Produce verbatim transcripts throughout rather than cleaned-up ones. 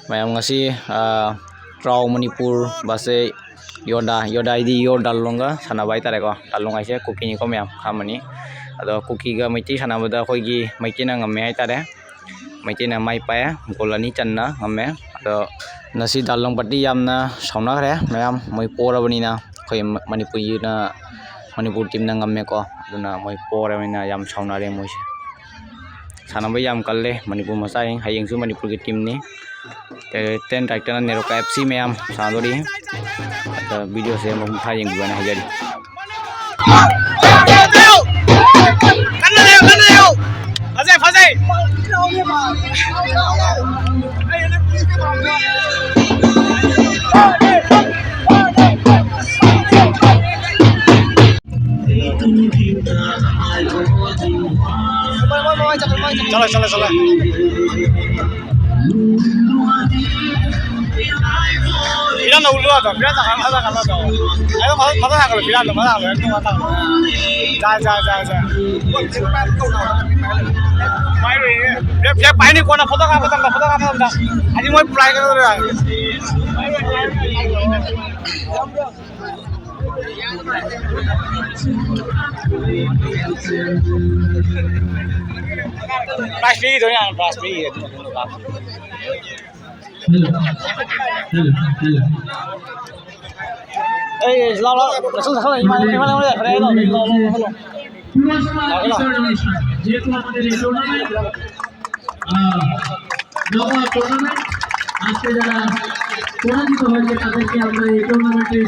ꯃꯌꯥꯝ ꯉꯁꯤ, ꯑ, ꯇ꯭ꯔꯥꯎ ꯃꯅꯤꯄꯨꯔ ꯕꯁꯁꯦ ꯌꯣꯗꯥ, ꯌꯣꯗꯥ ꯍꯥꯏꯗꯤ ꯌꯣꯔ ꯗꯥꯜꯂꯣꯡꯒ ꯁꯥꯟꯅꯕ ꯍꯥꯏꯇꯥꯔꯦꯀꯣ꯫ ꯗꯥꯜꯂꯣꯡ ꯍꯥꯏꯁꯦ ꯀꯨꯀꯤꯅꯤꯀꯣ ꯃꯌꯥꯝ, ꯈꯪꯉꯝꯃꯅꯤ꯫ ꯑꯗꯣ ꯀꯨꯀꯤꯒ ꯃꯩꯇꯩ ꯁꯥꯟꯅꯕꯗ ꯑꯩꯈꯣꯏꯒꯤ ꯃꯩꯇꯩꯅ ꯉꯝꯃꯦ ꯍꯥꯏꯇꯥꯔꯦ꯫ ꯃꯩꯇꯩꯅ ꯃꯥꯏ ꯄꯥꯛꯑꯦ, ꯒꯣꯜ ꯑꯅꯤ ꯆꯟꯅ ꯉꯝꯃꯦ꯫ ꯑꯗꯣ ꯉꯁꯤ ꯗꯥꯜꯂꯣꯡ ꯄꯥꯔꯇꯤ ꯌꯥꯝꯅ ꯁꯥꯎꯅꯈ꯭ꯔꯦ ꯃꯌꯥꯝ, ꯃꯣꯏ ꯄꯣꯔꯕꯅꯤꯅ꯫ ꯑꯩꯈꯣꯏ ꯃ-, ꯃꯅꯤꯄꯨꯔꯒꯤꯅ, ꯃꯅꯤꯄꯨꯔ ꯇꯤꯝꯅ ꯉꯝꯃꯦꯀꯣ꯫ ꯑꯗꯨꯅ ꯃꯣꯏ ꯄꯣꯔꯕꯅꯤꯅ ꯌꯥꯝ ꯁꯥꯎꯅꯔꯦ ꯃꯣꯏꯁꯦ꯫ ꯁꯥꯟꯅꯕ ꯌꯥꯝ ꯀꯜꯂꯦ ꯃꯅꯤꯄꯨꯔ ꯃꯆꯥꯁꯤꯡ꯫ ꯍꯌꯦꯡꯁꯨ ꯃꯅꯤꯄꯨꯔꯒꯤ ꯇꯤꯝꯅꯤ꯫ ꯇꯦꯟ ꯇꯥꯔꯤꯛꯇꯅ ꯅꯦꯔꯣꯀꯥ ꯑꯦꯐ ꯁꯤ ꯃꯌꯥꯝ ꯁꯥꯟꯅꯗꯣꯔꯤ꯫ ꯑꯗ ꯚꯤꯗꯤꯑꯣꯁꯦ ꯑꯃꯨꯛ ꯃꯈꯥ ꯌꯦꯡꯕꯤꯌꯨ ꯍꯥꯏꯅ ꯍꯥꯏꯖꯔꯤ꯫ ꯐꯖꯩ, ꯐꯖꯩ꯫ ꯆꯠꯂꯣ, ꯆꯠꯂꯣ, ꯆꯠꯂꯣ꯫ ꯐꯤꯔꯥꯟꯗ ꯎꯠꯂꯣ ꯑꯗꯣ, ꯐꯤꯔꯥꯟꯗ ꯃꯊꯛ ꯊꯥꯡꯒꯠꯂꯣ, ꯐꯤꯔꯥꯟꯗꯣ ꯃꯊꯛ ꯊꯥꯡꯒꯠꯂꯣ, ꯍꯦꯛꯇ ꯃꯊꯛ ꯊꯥꯡꯒꯠꯂꯣ꯫ ꯖꯥꯏ, ꯖꯥꯏ, ꯖꯥꯏ, ꯖꯥꯏ꯫ ꯄꯥꯏꯔꯣꯏꯌꯦ꯫ ꯐ꯭ꯂꯦꯛ, ꯐ꯭ꯂꯦꯛ ꯄꯥꯏꯅꯤ ꯀꯣꯟꯅ ꯐꯣꯇꯣ ꯀꯥꯞꯄ ꯃꯇꯝꯗ, ꯐꯣꯇꯣ ꯀꯥꯞꯄ ꯃꯇꯝꯗ꯫ ꯍꯧꯖꯤꯛ ꯃꯣꯏ ꯄ꯭ꯔꯥꯏꯖ ꯀꯩꯅꯣ ꯇꯧꯔꯦ꯫ ꯄ꯭ꯔꯥꯏꯖ ꯄꯤꯈꯤꯗꯣꯏꯅꯦ ꯍꯥꯟꯅ, ꯄ꯭ꯔꯥꯏꯖ ꯄꯤꯈꯤꯒꯦ ꯑꯗꯨ ꯃꯇꯨꯡꯗ ꯀꯥꯞꯄ꯫ Hello, hello, hello. ꯑꯩ, ꯂꯥꯎ, ꯂꯥꯎ, ꯂꯥꯎ, ꯂꯥꯎ, ꯂꯥꯎ, ꯂꯥꯎ, ꯂꯥꯎ, ꯂꯥꯎ, ꯂꯥꯎ꯫ ꯄꯨꯔꯁꯀꯥꯔ ꯂꯥꯛꯑꯣ, ꯂꯥꯛꯑꯣ꯫ ꯕꯤꯇꯔꯟ অনুষ্ঠান, যেহেতু আমাদের এই টুর্নামেন্ট, আহ, নকআউট টুর্নামেন্ট, আজকে যারা পরাজিত হয়েছে তাদেরকে আমরা এই টুর্নামেন্টে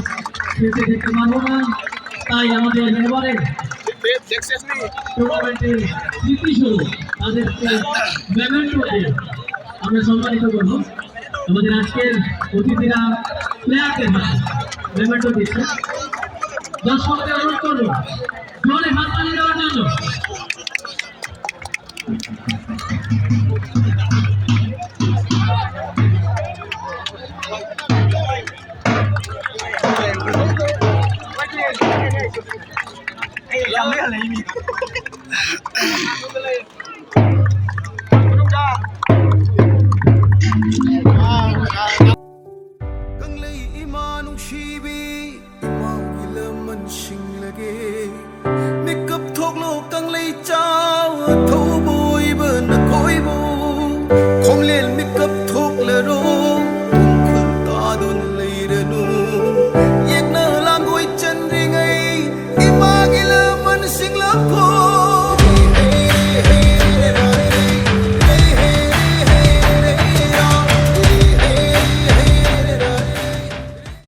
খেলতে দেখতে পারবো না। তাই আমাদের এবারে টুর্নামেন্টের স্মৃতিস্বরূপ তাদেরকে মেমেন্টো দিয়ে আমরা সম্মানিত করবো। আমাদের আজকের অতিথিরা প্লেয়ারদের হাতে মেমেন্টো দিচ্ছে। দর্শকদের অনুরোধ করবো জোরে হাততালি দেওয়ার জন্য।